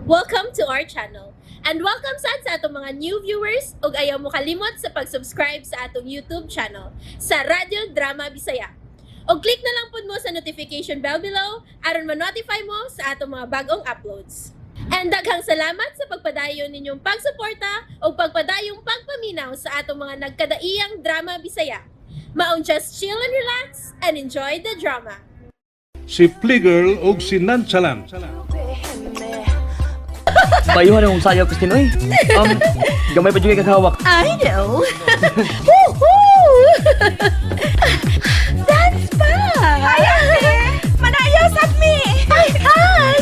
Welcome to our channel. And welcome sad sa atong mga new viewers ug ayaw mo kalimot sa pag-subscribe sa atong YouTube channel sa Radyo Drama Bisaya. Og click na lang pud mo sa notification bell below aron ma-notify mo sa atong mga bagong uploads. And daghang salamat sa pagpadayon ninyong pagsuporta ug pagpadayong pagpaminaw sa atong mga nagkadaiyang drama Bisaya. Maong just chill and relax and enjoy the drama. Si Pligirl ug si Nonchalant. Bayuhan akong sayaw, Christine, oy. Gamay pa jud kay kag hawak. I know. Woohoo! Dance pa! Hi, ate! Manayaw sa mi! Ay, hi!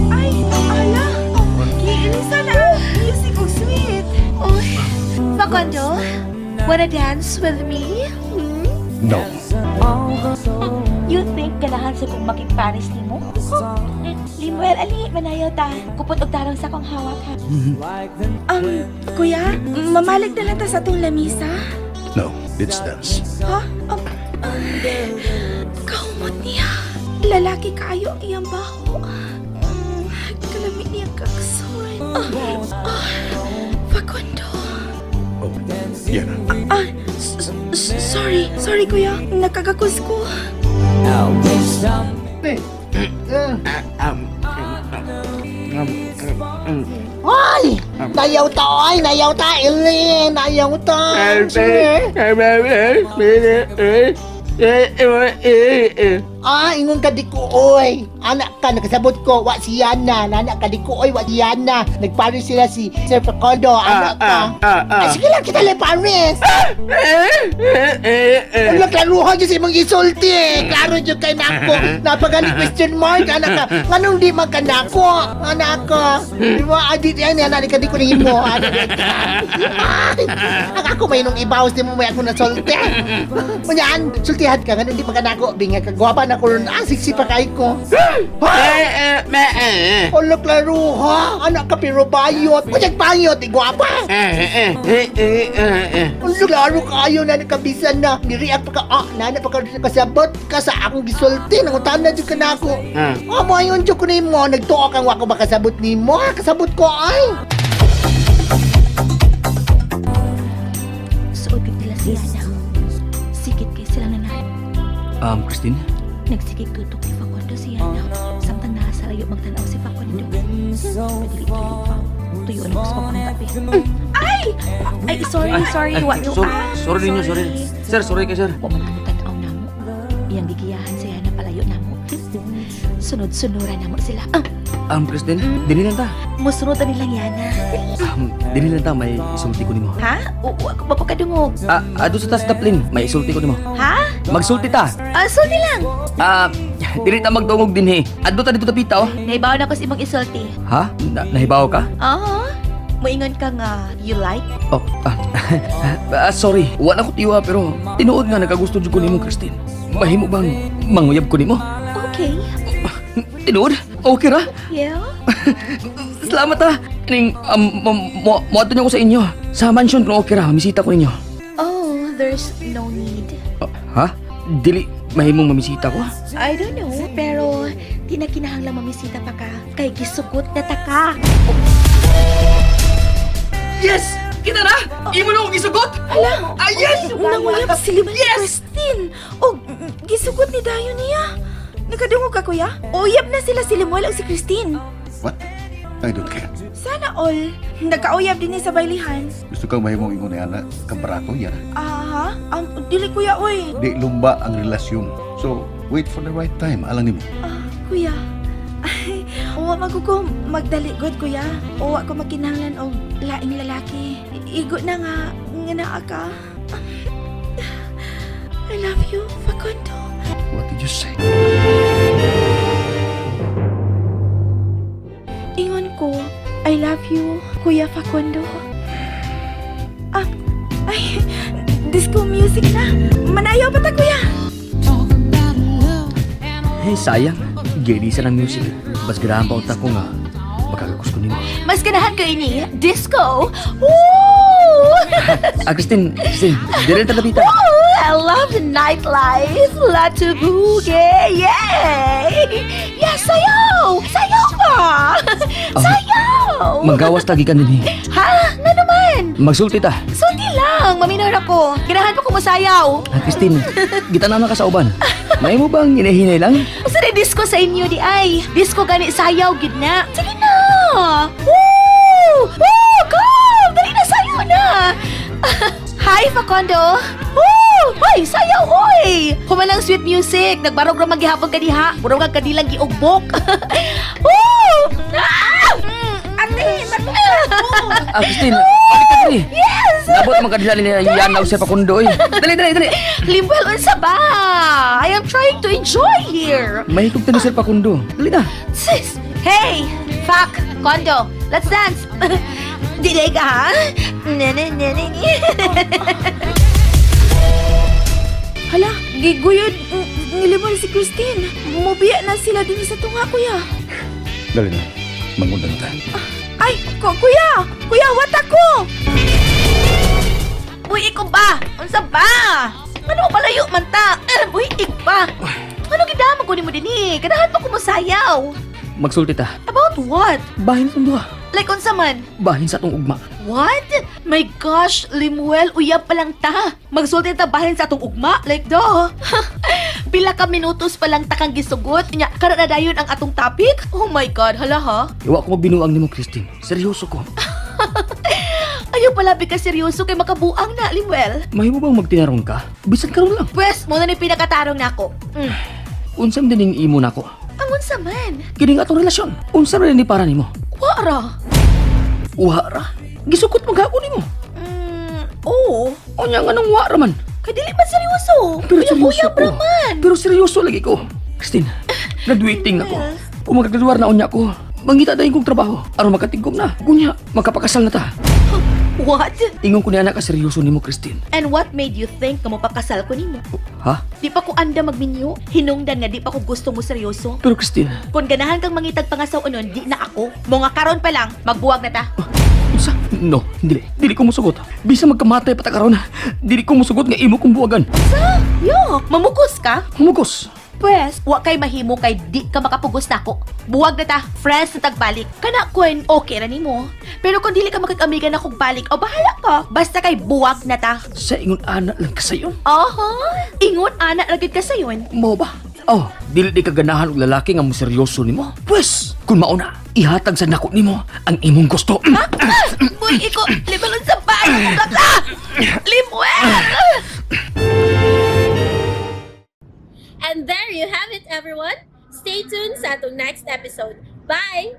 Ay, ala! Giilisa na! Music og sweet! Oy, Facundo, wanna dance with me? Hmm? No. You think ganahan sa kong makigpares nimo? Huh? Limuel, ali, manayaw ta. Kupot og tarong sa akong hawak, ha. Kuya, mamalig na lang ta sa atong lamisa. No, let's dance. Ha? Kaumot niya. Lalaki kayo ang iyang baho. Kalami niya kakson. Facundo. Oh, yan. Ah, sorry. Sorry, kuya. Nakagakos ko. Ay! Nayaw ta, ay! Nayaw ta, Ili! Nayaw ta! Ah, ingon ka di ko, oy. Anak ka, nakasabot ko, wa si Yana. Anak ka di ko, oy, wa si Yana. Nagparis sila si Sir Facundo, anak ka. Ah, sige lang kita lang Paris. Wala klaruhan dyan sa imong isulti eh. Klaro dyan kay nako. Napagali question mark, anak ka. Nganong di man ka nako, anak ka. Di ba, adi yan, anak ka di ko nimo. Anak ka. Ay, ang ako may nung ibawas di mo may ako nasulti. Manyan, sultihan ka, nganong di man ka nako. Binga ka, gwapa na ko ron. Ah, siksi pa kay ko. Wala klaruha. Anak ka pero bayot. Kunyag bayot, di gwapa. Ang klaro kayo na nakabisan na. Nireact pa ka, ah, nana pa ka kasabot ka sa akong gisulti. Nangutan na dyan ka na ako. Ah, mo ayon dyan ko nimo. Nagtuo kang wako makasabot nimo. Ah, kasabot ko ay. Suot gid nila si Yana. Sikit kay sila na. Christine? Nagsigig tutok ni Facundo si Yana. Samtang nasa layo magtanaw si Facundo. Padili tuyo pa. Tuyo na gusto kong kape. Ay! Ay, sorry, sorry. Ay, Wa yung sorry, ah, sorry ninyo, sorry. Sir, sorry kay sir. Wa man mo tanaw namo. Iyang gigiyahan si Yana palayo namo. Sunod-sunuran namo sila. Ah, Christine, dili lang ta. Musunod na nilang Yana. Dili lang ta, may isulti ko nimo. Ha? Oo, ako ba ko kadungog? Ah, ado sa tas taplin, may isulti ko nimo. Ha? Magsulti ta. Ah, sulti lang. Ah, dili ta magdungog dinhi. Adto ta dito tapita oh. Naibaw na ko sa imong isulti. Ha? Nahibaw ka? Ah, moingon ka nga you like? Oh, sorry. Wala ko tiwa pero tinuod nga nakagusto jud ko nimo, Christine. Mahimo bang manguyab ko nimo? Okay. Tinuod? Okay ra? Yeah. Salamat ah. Ning mo niyo ko sa inyo. Sa mansion kung okay ra, misita ko ninyo. Oh, there's no need. Oh, ha? Dili mahimong mamisita ko? I don't know, pero di na kinahanglan mamisita pa ka. Kay gisugot na ta ka. Yes! Kita na! Imo na akong gisugot! Ala! Ah, yes! Nanguyab si Limuel yes! Christine! O, gisugot ni Dayo niya. Nakadungog ka, kuya? Uyab na sila si Limuel o si Christine. What? I don't care. Sana all. Nagkauyab din ni sa bailihan. Gusto kang mahimong ingon ni anak, kambarato yan. Aha. Dili kuya, oy. Di lumba ang relasyon. So, wait for the right time. Alang nimo. Ah, kuya. Ay, uwa magugo magdali god kuya. Uwa ko makinahanglan og laing lalaki. Igo na nga nga naa ka. I love you, Facundo. What did you say? Ingon ko, I love you, Kuya Facundo. Ah, ay, disco music na. Manayaw pa ta, kuya. Hey, sayang. Gilisa ng music. Mas ganahan pa unta ko nga makakagos ko nimo. Mas ganahan ko ini, disco. Woo! Ah, Christine, Christine, dili ta lapita. Woo! I love the nightlife. Lot to boogie. Yay! Yes, sayaw! Sayaw ba? Sayaw! Manggawas lagi ka dinhi. Ha? Nga naman? Magsulti ta. Sulti lang, maminaw ako. Ganahan pa ko mosayaw. Ah, Christine, gitanaw na ka sa uban. May mo bang hinahinay lang? Usa na disco sa inyo di ay. Disco gani sayaw gid na. Sige na. Woo! Woo! Go! Dali na sayaw na. Hi, Facundo. Woo! Hoy, sayaw oy. Human ang sweet music. Nagbarog ra man gihapon kaniha. Murag kag kadilang giugbok. Woo! Ah! Ate, matungkol ko. Ah, Christine, balik ka dali. Yes! Nabot man kadila nila yan si Facundo oy. Dali, dali, dali. Limuel, unsa ba? I am trying to enjoy here. Mahikog ta ni Sir Facundo. Dali na. Sis! Hey! Fuck! Kondo! Let's dance! Delay ka, ha? Ne, ne, ne, ne, ne. Hala, giguyod nilibol si Christine. Mubiya na sila din sa tunga, kuya. Dali na. Mangundang ta. Ay, kuya! Kuya, wat ako! Buhi ko ba? Unsa ba? Ano palayo man ta? Buhi ba? Ano gidama ko nimo dinhi? Ganahan pa ko mosayaw. Magsulti ta. About what? Bahin sa duha. Like unsa man? Bahin sa atong ugma. What? My gosh, Limuel, uyab pa lang ta. Magsulti ta bahin sa atong ugma, like do. Pila ka minutos pa lang ta kang gisugot. Nya, karon na dayon ang atong topic? Oh my God, hala ha. Iwa ko magbinuang nimo, Christine. Seryoso ko. Ayaw pala ka seryoso kay makabuang na, Limuel. Mahimo bang magtinarong ka? Bisan karon lang. Pwes, mo na ni pinakatarong nako. Unsa man dining imo nako? Ang unsa man? Kining atong relasyon. Unsa man ni para nimo? Wara. Uha ra. Gisukot maghapon nimo. Oo. Unya nga nang wa ra man. Kay dili man seryoso. Pero seryoso Uyab-uyab ko. ra man. Pero seryoso lagi ko. Christine, graduating na ko. Kung magagraduar na unya ko, mangita dayon kong trabaho. Aron makatigom na. Gunya, magkapakasal na ta. What? Ingon ko niya na ka seryoso nimo, Christine. And what made you think nga mapakasal ko nimo? Ha? Di pa ko anda magminyo. Hinungdan nga di pa ko gusto mo seryoso. Pero Christine, Kung ganahan kang mangitag pangasaw unon, di na ako. Mga karon pa lang, magbuwag na ta. unsa? No, dili. Dili ko musugot. Bisa magkamatay pa ta karon. Dili ko musugot nga imo kong buwagan. Sa? Yo, mamukos ka? Humugos. Pwes, wa kay mahimo kay di ka makapugos nako. Buwag na ta, friends na tagbalik. Kana kun, okay ra nimo. Pero kung dili ka makikamigan na kog balik, o bahala ka. Basta kay buwag na ta. Sa ingon ana lang ka sayon. Aha, ingon ana ra gid ka sayon. Mo ba? Oh, dili di ka ganahan og lalaki nga moseryoso nimo. Pwes, kung mauna, ihatag sa nako nimo ang imong gusto. Boy, iko, libalon sa bahay ko ka! Limuel! And there you have it, everyone. Stay tuned sa atong next episode. Bye!